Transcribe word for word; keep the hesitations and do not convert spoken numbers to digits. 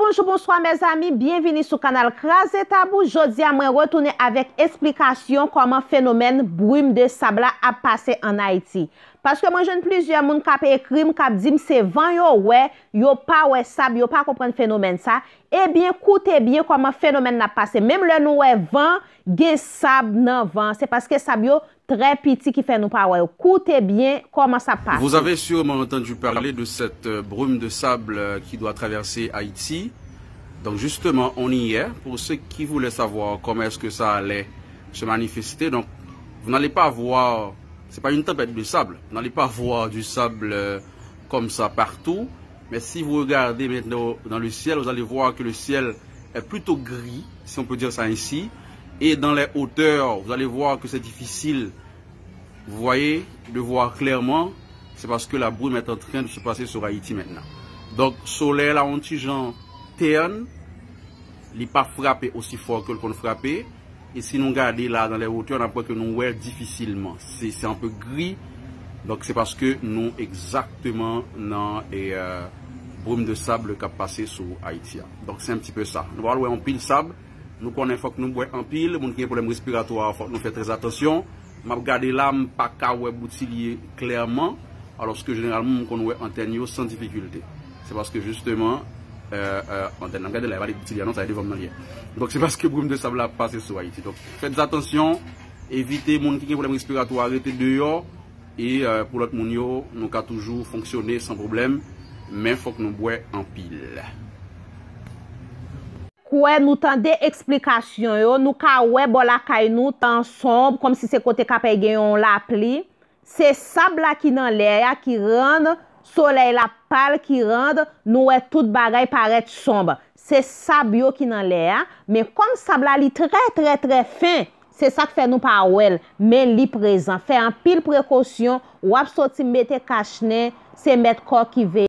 Bonjou, bonswa, mezanmi, byenvini sou kanal Kraze Tabou. Jodi a, mwen retounen avèk esplikasyon kòman fenomèn brim de sab la ap pase ann Ayiti. Paske mwen jwenn plizyè moun k ap ekri m, k ap di m se van yo wè, yo pa wè sab, yo pa konprann fenomèn sa. Ebyen, koute byen kòman fenomèn nan ap pase. Menm lè nou wè van, gen sab nan van, se paske sab yo trè piti ki fè nou pa wè yo. Koute byen kòman sa ap pase. Vous avez sûrement entendu parler de cette euh, brume de sable euh, qui doit traverser Haïti. Donc justement, on y est. Pour ceux qui voulaient savoir comment est-ce que ça allait se manifester, donc vous n'allez pas voir, c'est pas une tempête de sable, vous n'allez pas voir du sable euh, comme ça partout. Mais si vous regardez maintenant dans le ciel, vous allez voir que le ciel est plutôt gris, si on peut dire ça ainsi. Et dans les hauteurs, vous allez voir que c'est difficile, vous voyez, de voir clairement. C'est parce que la brume est en train de se passer sur Haïti maintenant. Donc, soleil là, on petit Jean terne, li pa frape aussi fort que le qu'on frappe. E si nou gade la dans les hauteurs, n ap wè ke nou wè difisilman. Se se un peu gris. Donk se paske nou egzakteman nan e, euh, brume de sable k ap pase sou Ayiti a. Donk se un petit peu sa. Nou pral wè anpil sab. Nou konnen fòk nou bwè anpil. Moun ki gen pwoblèm respiratwa, fòk nou fè trè atansyon. M ap gade la, m pa ka wè boutilye klèman. Alòske jeneralman, m konn wè antèn yo san difikilte. Se paske jisteman, euh, euh, antèn nan, gade la, e pa de boutilye a non, sa e devan m nan li ye. Donk se paske brim de sab la ap pase sou Ayiti. Donk fèt atansyon, evite moun ki gen pwoblèm respiratwa rete deyò. E euh, pou lòt moun yo, nou ka toujou fonksyone san pwoblèm, men fòk nou bwè anpil. Kwè nou tande eksplikasyon yo, nou ka wè bò lakay nou tan sonb, kòmsi se kote k ap gen yon lapli. Se sab la ki nan lè a ki rann solèy la pal, ki rann nou wè tout bagay parèt sonb. Se sab yo ki nan lè a, men kòm sab la li trè, trè, trè fen, se sa k fè nou pa wè l, men li prezan. Fè anpil prekosyon, w ap soti mete kach nen, se mèt kò ki veye.